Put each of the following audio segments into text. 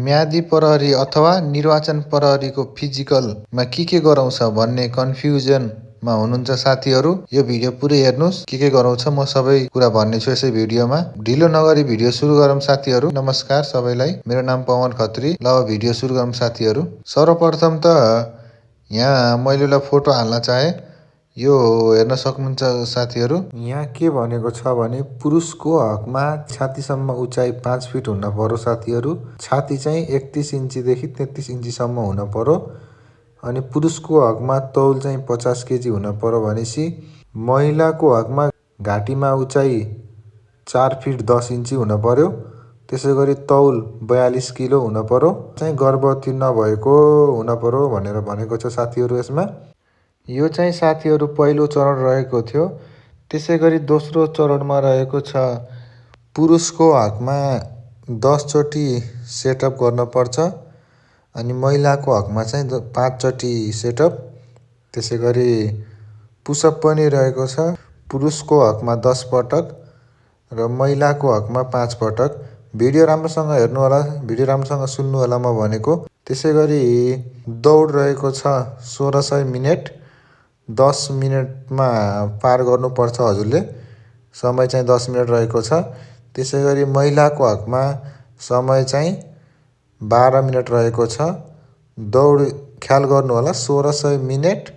म्यादी प्रहरी अथवा निर्वाचन प्रहरीको फिजिकलमा के गराउँछ भन्ने कन्फ्युजनमा हुनुहुन्छ साथीहरू। यो भिडियो पुरै हेर्नुहोस्, के गराउँछ म सबै कुरा भन्नेछु यसै भिडियोमा। ढिलो नगरी भिडियो सुरु गरौँ साथीहरू। नमस्कार सबैलाई, मेरो नाम पवन खत्री। ल अब भिडियो सुरु गरौँ साथीहरू। सर्वप्रथम त यहाँ मैले एउटा फोटो हाल्न चाहे। यो हेर्न सक्नुहुन्छ साथीहरू। यहाँ के भनेको छ भने पुरुषको हकमा छातीसम्म उचाइ 5 फिट हुन पर्यो साथीहरू। छाती चाहिँ 31 इन्चीदेखि 33 इन्चीसम्म हुन पर्यो। अनि पुरुषको हकमा तौल चाहिँ 50 केजी हुन पर्यो भनेपछि महिलाको हकमा घाँटीमा उचाइ 4 फिट 10 इन्ची हुन पर्यो। त्यसै गरी तौल 42 किलो हुन पर्यो। चाहिँ गर्भवती नभएको हुन पर्यो भनेर भनेको छ साथीहरू यसमा। यो चाहिँ साथीहरू पहिलो चरण रहेको थियो। त्यसै गरी दोस्रो चरणमा रहेको छ पुरुषको हकमा 10 चोटि सेटअप गर्नुपर्छ। अनि महिलाको हकमा चाहिँ 5 चोटि सेटअप। त्यसै गरी पुसअप पनि रहेको छ। पुरुषको हकमा 10 पटक र महिलाको हकमा 5 पटक। भिडियो राम्रोसँग हेर्नु होला, भिडियो राम्रोसँग सुन्नु होला म भनेको। त्यसै गरी दौड रहेको छ 1600 मिनेट। 10 मिनेटमा पार गर्नुपर्छ हजुरले। समय चाहिँ 10 मिनेट रहेको छ। त्यसै गरी महिलाको हकमा समय चाहिँ 12 मिनेट रहेको छ। दौड ख्याल गर्नु होला, 1600 मिनेट,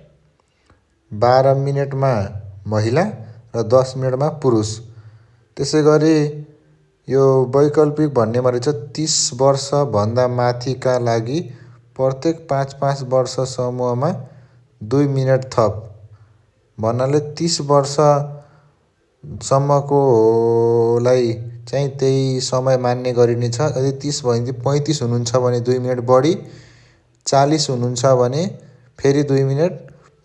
12 मिनेटमा महिला र 10 मिनेटमा पुरुष। त्यसै गरी यो वैकल्पिक भन्नेमा रहेछ 30 वर्षभन्दा माथिका लागि प्रत्येक 5-5 वर्ष समूहमा 2 मिनेट थप। भन्नाले 30 वर्षसम्मकोलाई चाहिँ त्यही समय मान्ने गरिनेछ। यदि 30 भने 35 हुनुहुन्छ भने 2 मिनेट बढी, 40 हुनुहुन्छ भने फेरि 2 मिनेट,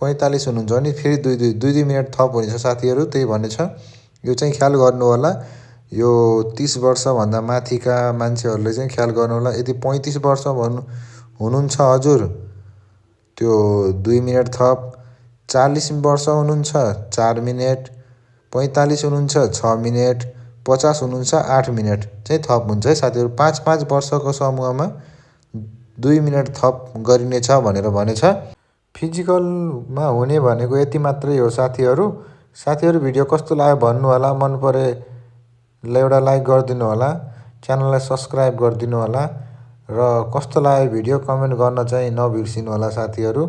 45 हुनुहुन्छ भने फेरि 2 मिनेट थप हुनेछ साथीहरू। त्यही भन्ने छ। यो चाहिँ ख्याल गर्नु होला। यो 30 वर्षभन्दा माथिका मान्छेहरूले चाहिँ ख्याल गर्नु होला। यदि 35 वर्ष हुनुहुन्छ हजुर, त्यो 2 मिनेट थप। 40 वर्ष हुनुहुन्छ 4 मिनेट, 45 हुनुहुन्छ 6 मिनेट, 50 हुनुहुन्छ 8 मिनेट चाहिँ थप हुन्छ है साथीहरू। 5-5 वर्षको समूहमा 2 मिनेट थप गरिनेछ भनेर भनेछ। फिजिकलमा हुने भनेको यति मात्रै हो साथीहरू। साथीहरू भिडियो कस्तो लाग्यो भन्नु होला। मन परे एउटा लाइक गरिदिनु होला, च्यानललाई सब्सक्राइब गरिदिनु होला र कस्तो लाग्यो भिडियो कमेन्ट गर्न चाहिँ नबिर्सिनु होला साथीहरू।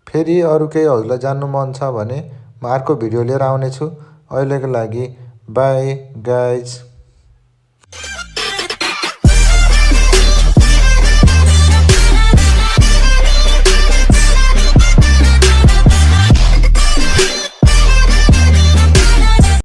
फेरि अरू केही हजुरलाई जान्नु मन छ भने म अर्को भिडियो लिएर आउनेछु। अहिलेको लागि बाई गाइज।